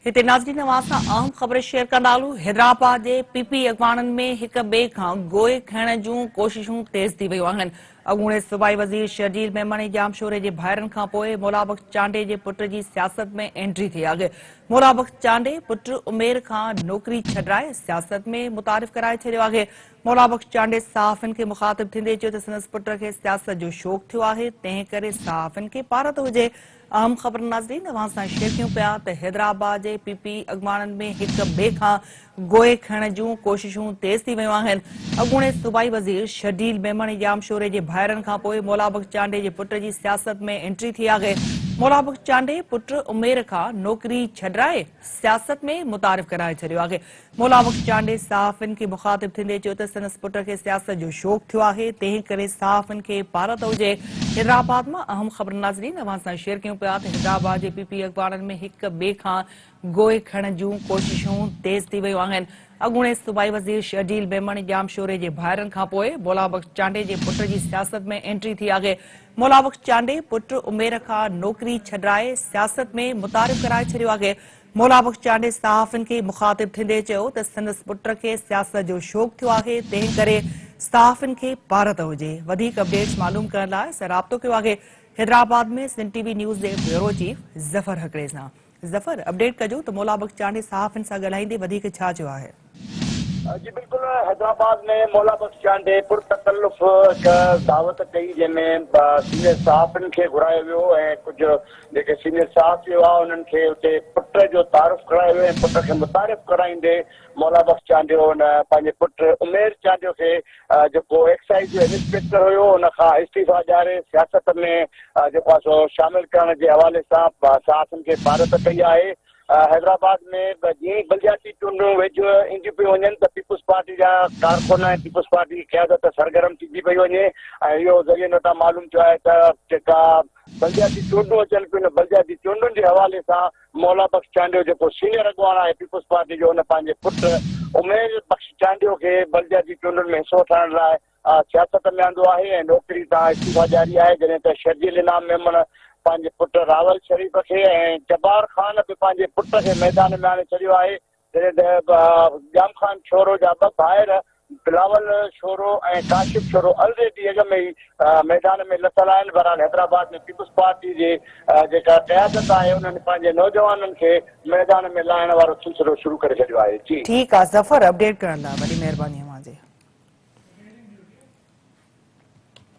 هتي ناظرين اوهان سان اهم خبر شيئر ڪندا هلون حيدرآباد جي پي پي اڳواڻن ۾ هڪ ٻئي کان گوء کڻڻ جون ڪوششون تيز ٿي ويون آهن اڳوڻي صوبائي وزير شرجيل ميمڻ ۽ ڄامشوري جي ڀائرن کان پوء مولابخش چانڊيي جي پٽ جي سياست ۾ انٽري ٿي آهي مولابخش چانڊيي پٽ عمير کان نوڪري ڇڏرائي سياست ۾ متعارف ڪرائي ڇڏيو آهي مولابخش چانڊيي صحافين کي مخاطب ٿيندي چيو ته سندس پٽ کي سياست جو شوق ٿيو آهي تنهن ڪري صحافين کي پارت هجي اهم خبر ناظرين اوهان سان شيئر ڪيون پيا ته حيدرآباد جي پي پي اڳواڻن ۾ هڪ ٻئي کان گوء کڻڻ جون ڪوششون تيز ٿي ويون آهن اڳوڻي صوبائي وزير شرجيل ميمڻ ڄامشوري جي ڀائرن کان پوء مولابخش چانڊيي جي پٽ جي سياست ۾ انٽري ٿي آهي مولابخش چانڊيي پٽ عمير کان نوڪري ڇڏرائي سياست ۾ متعارف ڪرائي ڇڏيو آهي مولابخش چانڊيي صحافين کي مخاطب ٿيندي چيو ته سندس پٽ کي سياست جو شوق ٿيو آهي، تنهن ڪري صحافين کي پارت هجي. حيدرآباد مان اهم خبر ناظرين اوهان سان شيئر ڪيون پيا ته حيدرآباد جي پي پي اڳواڻن ۾ هڪ ٻئي کان گوء کڻڻ جون ڪوششون تيز ٿي ويون آهن. اڳوڻي صوبائي وزير شرجيل ميمڻ ڄامشوري جي ڀائرن کانپوء مولابخش چانڊيي جي پٽ جي سياست ۾ انٽري ٿي آهي. مولابخش چانڊيي پٽ عمير کان نوڪري ڇڏرائي سياست ۾ متعارف ڪرائي ڇڏيو آهي. مولابخش چانڊيي صحافين کي مخاطب ٿيندي چيو ته سندس پٽ کي سياست جو شوق ٿيو آهي تنهن ڪري صحافين کي پارت هجي. وڌيڪ اپڊيٽس معلوم ڪرڻ لاء اسان رابطو ڪيو آهي حيدرآباد ۾ سنڌ ٽي وي نيوز جي بيورو چيف ظفر هڪڙي سان. ظفر اپڊيٽ ڪجو ته مولابخش چانڊيي صحافين سان ڳالهائيندي وڌيڪ ڇا چيو آهي. جي بلڪل حيدرآباد ۾ مولا بخش چانڊيي پرتڪلف هڪ دعوت ڪئي جنهن ۾ سينيئر صحافين کي گهرايو ويو ۽ ڪجهه جيڪي سينيئر صحافي هئا انهن کي اتي پٽ جو تعارف ڪرايو ويو ۽ پٽ کي متعارف ڪرائيندي مولا بخش چانڊيو ان پنهنجي پٽ عمير چانڊيو کي جيڪو ايڪسائيز جو انسپيڪٽر هيو ان کان استعيفا ڏياري سياست ۾ جيڪو آهي سو شامل ڪرڻ جي حوالي سان صحافين کي پارت ڪئي آهي. حيدرآباد ۾ جيئن ئي بلدياتي چونڊون ويجهو اينديون پيون وڃن ته پيپلز پارٽي جا ڪارڪن ۽ پيپلز پارٽي جي قيادت سرگرم ٿيندي پئي وڃي ۽ اهو ذريعن وٽان معلوم ٿيو آهي ته جيڪا بلدياتي چونڊون اچن پيون ان بلدياتي چونڊن جي حوالي سان مولا بخش چانڊيو جيڪو سينيئر اڳواڻ آهي پيپلز پارٽي جو ان پنهنجي پٽ امير بخش چانڊيو کي بلدياتي چونڊن ۾ حصو وٺڻ لاء سياست ۾ آندو آهي ۽ نوڪري تان استعيفا ڏياري آهي جڏهن ته شرجيل انعام ميمڻ پنهنجي پٽ راول شريف کي ۽ جبار خان به پنهنجي پٽ کي ميدان ۾ آڻي ڇڏيو آهي جڏهن ته ڄام خان شورو جا ٻه ڀائر بلاول شورو ۽ ڪاشف شورو الريڊي اڳ ۾ ئي ميدان ۾ لٿل آهن بهرحال حيدرآباد ۾ پيپلز پارٽي جي جيڪا قيادت آهي انهن پنهنجي نوجوانن کي ميدان ۾ لاهڻ وارو سلسلو شروع ڪري ڇڏيو آهي جي. ٺيڪ آ ظفر اپڊيٽ ڪرڻ لاء وڏي مهرباني اوهان جي.